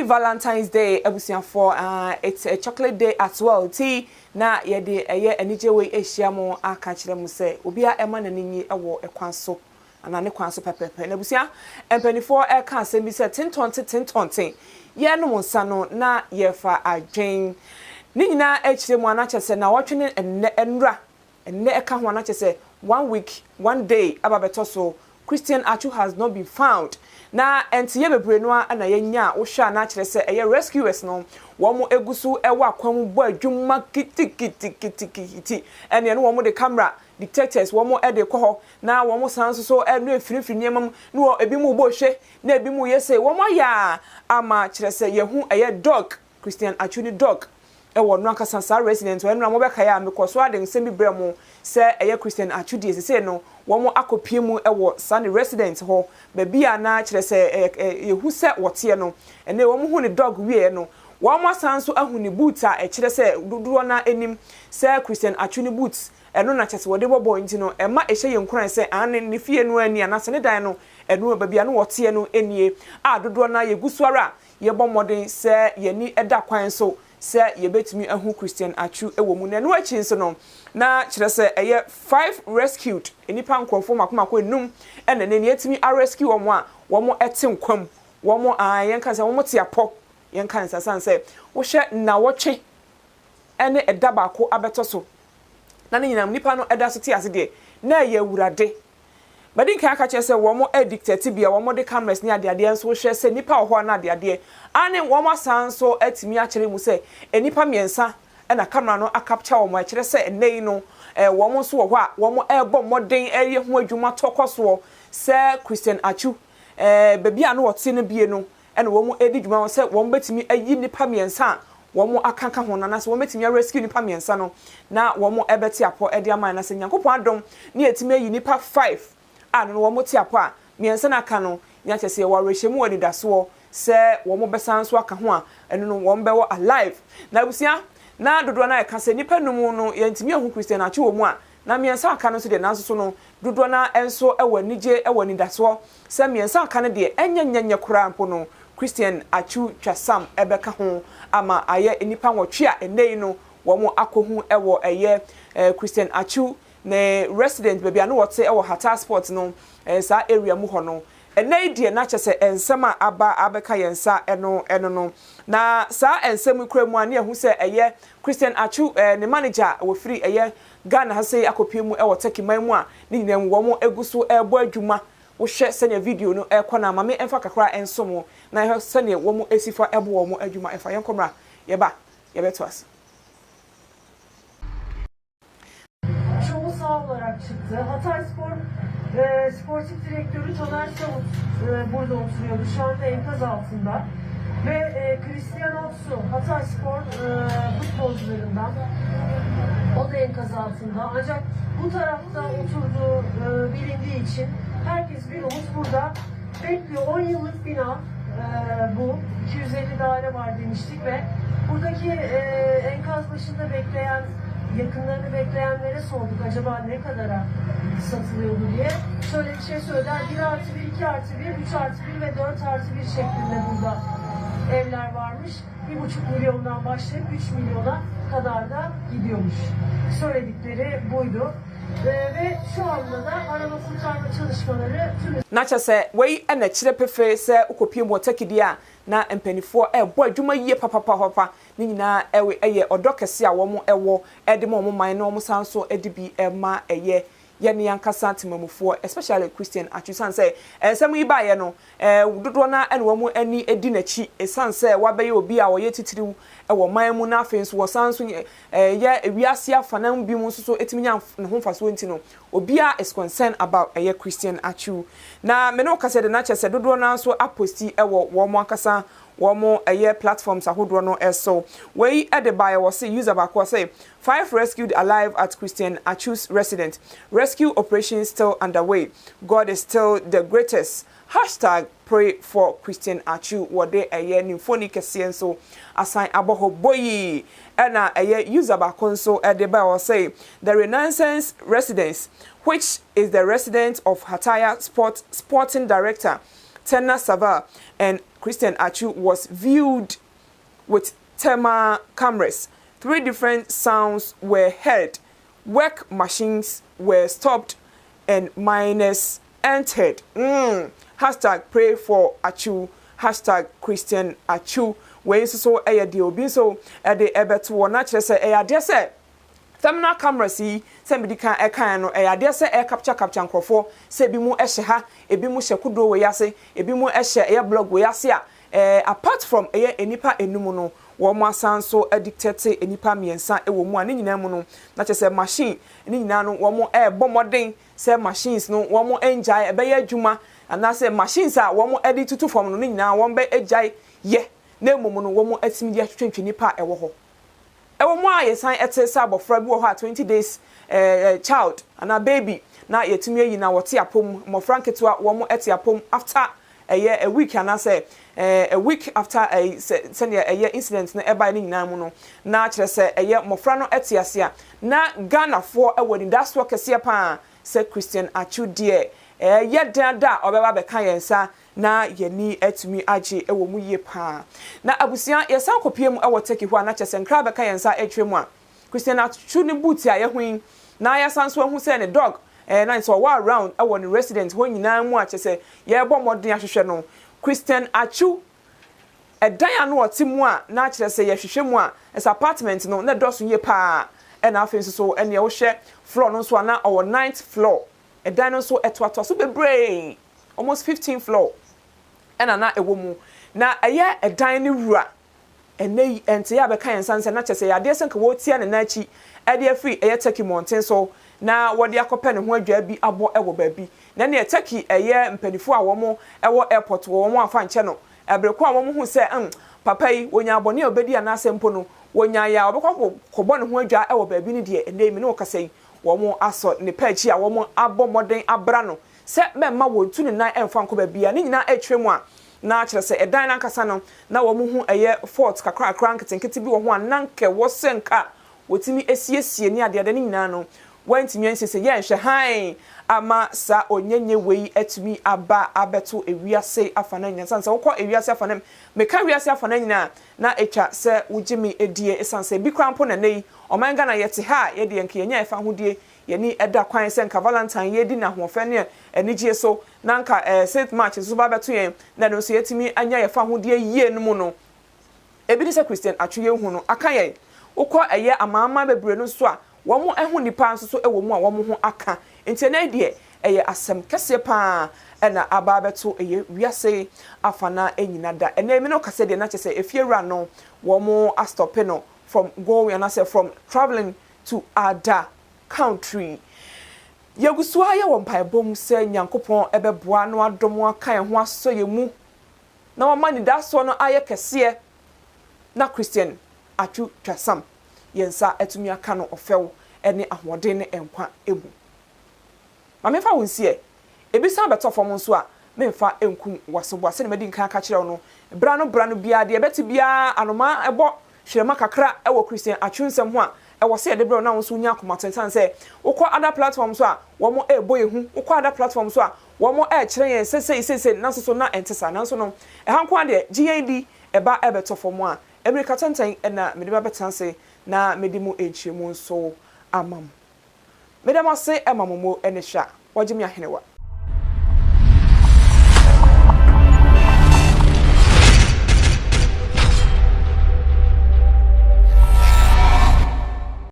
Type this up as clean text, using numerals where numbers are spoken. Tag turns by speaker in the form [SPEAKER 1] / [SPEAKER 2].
[SPEAKER 1] Valentine's Day, abusuafoɔ. It's a chocolate day as well. Ti na yɛde ɛyɛ anigye wei ahyia mo aka kyerɛ mo sɛ obiara ɛma n'ani nye ɛwɔ ɛkwan so anaa ne kwan so pɛpɛpɛ. Na abusua, mpanimfoɔ ɛka asɛm bi sɛ tentɔnte tentɔnte, yɛnom nsa no na yɛfa adwen ne nyinaa akyerɛ mu anakyɛ sɛ na wɔtwe ne ɛnnɛ ɛnura ɛnnɛ ɛka ho anakyɛ sɛ one week one day aba bɛtɔ so, Christian Atsu has not been found. Na ɛnteyɛ bebree no a na yɛnya a wohwɛ a na kyerɛ sɛ ɛyɛ rescuers no, wɔn egu so ɛwɔ akwan mu bɔ adwuma kitikitikitikiti. Ɛnea no wɔn de camera detectors wɔn ɛde kɔ hɔ na wɔn san nso so ɛno efirifiri nneɛma mu na wɔ ebi mu bɔ hwɛ na ebi mu yɛ sɛ wɔn ayɛ a ama kyerɛ sɛ yɛhu ɛyɛ dog, Christian Atsu ne dog ɛwɔ no ankasa saa resident hɔ. Ɛnura mo bɛka yɛ a mekɔ so ade nsɛm bi brɛ mo sɛ ɛyɛ Christian Atsu deɛ, sese no wɔn akɔpie mu ɛwɔ saa ne resident hɔ, baabi a na kyerɛ sɛ ɛɛ ɛ yɛhu sɛ wɔteɛ no. Ɛnɛ wɔn hu ne dog wie no, wɔn asan nso ahu ne boot a ɛkyerɛ sɛ dodoɔ na anim sɛ Christian Atsu ne boot ɛno na kyerɛ sɛ wɔde bɔ bɔɔl. Nti no ɛma ɛhyɛ yɛn nkuran sɛ ane ne fie no ani anaasɛ ne dan no ɛno baabi a no wɔteɛ no nie a dodoɔ na yɛgu so ara a yɛbɔ mmɔden sɛ yɛni ɛda kwan so sɛ yɛbɛtumi ahu Christian Atsu wɔ mu. Na ɛno akyi nso no, na kyerɛ sɛ ɛyɛ five rescued, nnipa nkurɔfoɔ mako mako enum ɛna ne yɛtumi arescue wɔn a wɔn te nkwam, wɔn a yɛnka sɛ wɔn te apɔ. Yɛnka nsa san sɛ wohwɛ nnawɔtwe ɛne ɛda baako abɛtɔ so na ne nyinam nipa no ɛda so te ase deɛ, na ɛyɛ Awurade bɛde nkan aka kyerɛ sɛ wɔn ɛdictate bi a wɔn de cameras ne adeadeɛ nso hwɛ sɛ nipa wɔ hɔ na adeadeɛ ane wɔn asan nso atumi akyerɛ mu sɛ nipa mmiɛnsa ɛna camera no acapture wɔn. Ɛkyerɛ sɛ ɛnɛ yi no wɔn nso wɔ hɔ a wɔn ɛrebɔ mmɔden ɛyɛ ho adwuma tɔkɔ soɔ sɛ Christian Atsu beebi a no wɔte no bie no, ɛna wɔn edi dwuma sɛ wɔn bɛtumi ayi nipa mmiɛnsa a wɔn akaka ho na sɛ wɔn bɛtumi arescue nipa mmiɛnsa no na wɔn ɛbɛte apɔ ɛde ama. Na sɛ Nyankopɔn adom ne yɛtumi ayi nipa five a no wɔn te apɔ a mmiɛnsa no aka no, nya kyerɛ sɛ yɛwɔ awerɛhyɛmu wɔ anidasoɔ sɛ wɔn bɛsan nso aka ho a ɛno no wɔn bɛwɔ alive. Na abusua, na dodoɔ no a yɛka sɛ nipa num no yɛntumi ahu Christian Atsu wɔ mu a na mmiɛnsa aka no nso deɛ, nanso so no dodoɔ no nso wɔ anigye wɔ anidasoɔ sɛ mmiɛnsa aka no deɛ, ɛnyɛ nyɛnyɛ koraa mpo no Christian Atsu Twasam ɛbɛka ho ama ayɛ nipa 8 a ɛnɛ yi no wɔn akɔhu ɛwɔ ɛyɛ Christian Atsu ne resident, baabi a no wɔte ɛwɔ Hatayspor no saa area mu hɔ no. Ɛnɛ yi deɛ, na kyerɛ sɛ nsɛm a aba abɛka yɛn nsa ɛno no na saa nsɛm yi kura mu a ne yɛhu sɛ ɛyɛ Christian Atsu ne manager wɔfiri ɛyɛ Ghana ha sɛ akɔpie mu ɛwɔ Turkey man mu a ne nyinaa mu wɔn egu so ɛrebɔ adwuma. Wohwɛ sɛnea video no ɛrekɔ na maame ɛmfa kakra ɛnso mu na ɛhwɛ sɛnea wɔn esi fa ɛbɔ wɔn adwuma. Ɛfa yɛn kɔmra yɛba yɛbɛto ase.
[SPEAKER 2] Çoğu sağ olarak çıktı. Hatayspor sportif direktörü Taner Savut burada oturuyordu. Şu anda enkaz altında. Ve Christian Atsu, Hatayspor futbolcularından. O da enkaz altında. Ancak bu tarafta oturduğu bilindiği için herkes bir umut burada bekliyor. 10 yıllık bina bu. 250 daire var demiştik ve buradaki enkaz başında bekleyen, yakınlarını bekleyenlere sorduk acaba ne kadara satılıyordu diye. Şöyle bir şey söylediler. 1 artı 1, 2 artı 1, 3 artı 1 ve 4 artı 1 şeklinde burada evler varmış. 1,5 milyondan başlayıp 3 milyona kadar da gidiyormuş. Söyledikleri buydu. Ve şu anda da arama kurtarma çalışmaları tüm
[SPEAKER 1] Na kyerɛ sɛ wei ɛna kyerɛ pefee sɛ wokɔpie mu wɔ Turkey deɛ a, na mpanimfoɔ ɛrebɔ adwuma yie papapapa. Ne nyinaa ɛwɔ ɛyɛ ɔdɔ kɛse a wɔn ɛwɔ ɛde ma wɔn man na wɔn san so ɛde bi ɛma ɛyɛ yɛne yankasa temamufoɔ, especially Christian Atsu. San sɛ nsɛm yi baeɛ no, dodoɔ no ɛna wɔn ani di n'akyi esan sɛ wabɛyɛ obi a ɔyɛ titiriw ɛwɔ man mu, na afei nso wɔsan nso yɛ yɛ ewiase afanan bi mu nso so etumi nya ne ho mfasoɔ. Nti no obiara is concerned about ɛyɛ Christian Atsu. Na mene wo kasa de na kyerɛ sɛ dodoɔ no nso apost ɛwɔ wɔn ankasa wɔn ɛyɛ platforms ahodoɔ no ɛso. Wei ɛde baeɛ wɔ se user baako sɛ, "Five rescued alive at Christian Atsu's resident. Rescue operation still underway. God is still the greatest. #PrayForChristianAtsu." Wɔde ɛyɛ ne mfoni kɛseɛ nso asan abɔ hɔ boyi. Ɛna ɛyɛ user baako nso ɛde ba wɔ sɛ, "The Renaissance Residence, which is the residence of Hatayspor sporting director Tena Saval and Christian Atsu was viewed with thermal cameras. 3 different sounds were heard. Work machines were stopped and miners entered. Hashtag pray for Atsu, hashtag Christian Atsu. Wei nso so yɛ deɛ obi nso de ɛbɛto hɔ na kyerɛ sɛ ɛyɛ adeɛ sɛ thermal cameras yi sɛ medi kan ɛkaeɛ no ɛyɛ adeɛ sɛ ɛyɛ capture capture nkorɔfoɔ sɛ ebi mo hyɛ ha, ebi mo hyɛ kodoɔ wei ase, ebi mo hyɛ ɛyɛ blog wei ase a Eh, apart from ɛyɛ nnipa nnum no, wɔn asan nso adictate nnipa mmiɛnsa wɔ mu a ne nyinaa mu no, na kyerɛ sɛ machine ne nyinaa no wɔn ɛrebɔ mmɔden sɛ machines no wɔn ngyae ɛbɛyɛ adwuma anaasɛ machines a wɔn de tutu fam no ne nyinaa wɔn bɛ gyae yɛ na mmom no wɔn atumi de atwetwentwe nnipa a ɛwɔ hɔ. Ɛwɔ mu a yɛsan te sɛ abɔfra bi wɔ hɔ a 20 days eh, child anaa baby na yɛtumi ayi na wɔte apom, mmɔfra nketewa wɔn te apom after ɛyɛ a week anaasɛ eh, a week after eh, sɛ sɛdeɛ ɛyɛ incident no ɛbaeɛ no nyinaa mu no na kyerɛ sɛ ɛyɛ mmɔfra no te ase a na Ghanafoɔ wɔ anidasoɔ kɛseɛ paa sɛ Christian Atsu deɛ ɛyɛ den ada a ɔbɛba abɛka yɛn nsa na yɛn ani atumi agye wɔ mu yie pa ara. Na abusua, yɛsan kɔpue mu wɔ Turkey hɔ a, na kyerɛ sɛ nkra bɛka yɛn nsa retwerɛ mu a, Christian Atsu ne boot a yɛahu yi, na yɛasan nso ahu sɛ ne dog, eh, na kyerɛ sɛ ɔwɔ around wɔ ne resident hɔ nyinaa mu a kyerɛ sɛ yɛrebɔ mmɔden ahwehwɛ no. Christian Atsu, ɛdan a na ɔte mu a na kyerɛ sɛ yɛhwehwɛ mu a, ɛsɛ apartment no, na ɛdɔɔso yie pa ara. Ɛna afei nso so, ɛneɛ wohwɛ floor no nso a, na ɔwɔ ninth floor. Ɛdan no nso ɛtoatoa so bebree. Almost 15 floor ɛna na ɛwɔ mu. Na ɛyɛ ɛdan no wura. Ɛnnɛ yi ɛnte a bɛka yɛn nsa nsɛ na kyerɛ sɛ ɛyɛ adeɛ sɛ nka wɔretia ne nan akyi de afiri ɛyɛ Turkey mmɔnten so na wɔde akɔpɛ ne ho adwaa bi abɔ wɔ baabi. Na ɛneɛ Turkey ɛyɛ mpaninfoɔ a wɔn wɔ airport wɔ wɔn amfa ankyɛ no. Ɛbere ko a wɔn huu sɛ umm papa yi wɔnyaa bɔne a ɔbɛdi anaasɛ mpo no wɔnyaeɛ a ɔbɛkɔ akɔbɔ ne ho adwaa wɔ baabi no deɛ ɛnnɛ yi me ne wo kasa yi wɔn asɔ ne pɛ akyi a wɔn abɔ mmɔden abra no sɛ mɛmma wɔntu ne nan mfa nkɔ baabiara. Ne nyinaa rekyerɛ mu a, na kyerɛ sɛ ɛdan no ankasa no, na wɔhu ɛyɛ fort kakrakra nketenkete bi wɔ ho a na anka ɛwɔ sɛ nka wɔtumi siesie ne adeade. Ne nyinaa no, wɔantumi ansiesie. Yɛnhwɛ hann ama saa onyenye wei atumi aba abɛto ewiase afanan nyinaa. Esiane sɛ wokɔ ewiase afanan, meka wiase afanan nyinaa a, na etwa sɛ wogye me die esiane sɛ ebi koraa mpo na nnɛ yi, ɔman Ghana yɛte ha a, yɛdeɛ nka yɛnya ɛfa ahodie Yɛn ani da kwan sɛ nka Valentine yɛredi no ahoɔfɛ ne anigyeɛ so, na nka eh, Sixth March nso ba abɛto yɛn, na ɛno nso yɛatumi anya yɛn fahodie yie no mu no. Ebi ne sɛ Christian atwe yɛn hu no aka yɛn. Wokɔ ɛyɛ amanaman bebree no nso a, wɔn ho nnipa nso so wɔ mu a wɔn ho aka. Nti ɛnnɛ yi deɛ, ɛyɛ asɛm kɛseɛ pa ara na aba abɛto ɛyɛ wiase afanaa nyina da. Ɛnnɛ yi me ne wo kasa deɛ na kyerɛ sɛ efie wura no wɔn astɔpe no from going anaasɛ from travelling to other country. Yɛgu so ara yɛ wɔ mpaebɔ mu sɛ Nyankopɔn bɛboa na wadom aka yɛn ho asɔ yɛn mu na wama anidasoɔ no ayɛ kɛseɛ na Christian atwu twasam yɛn nsa atumi aka no ɔfɛw ne ahoɔden ne nkwa mu. Ma memfa wo nsi ɛ. Ebi san bɛtɔ fam nso a, memfa nkum w'asoboa. Sɛnea madi nkan aka akyerɛ wo no, bere ano bere ano biara, deɛ ɛbɛte biara, anomaa bɔ hwerɛma kakra wɔ Christian atwerɛ nsɛm ho a, ɛwɔ sɛ yɛde brɛ wo na wo nso wonya akomatɔ. Ɛsiane sɛ wokɔ other platform so a, wɔrebɔ yɛn hu, wokɔ other platform so a, wɔrekyerɛ yɛn sɛ sei, sei, sei, nanso so na ɛnte saa. Nanso no, ɛha nko ara deɛ, gye yɛn di, ɛba bɛtɔ fam a, mmirika tɛntɛn na mede bɛbɛtena ase na mede mu nkyerɛmu nso ama mo. Meda mo ase ma mo mo ne hwɛ a wɔgye me ahenewa.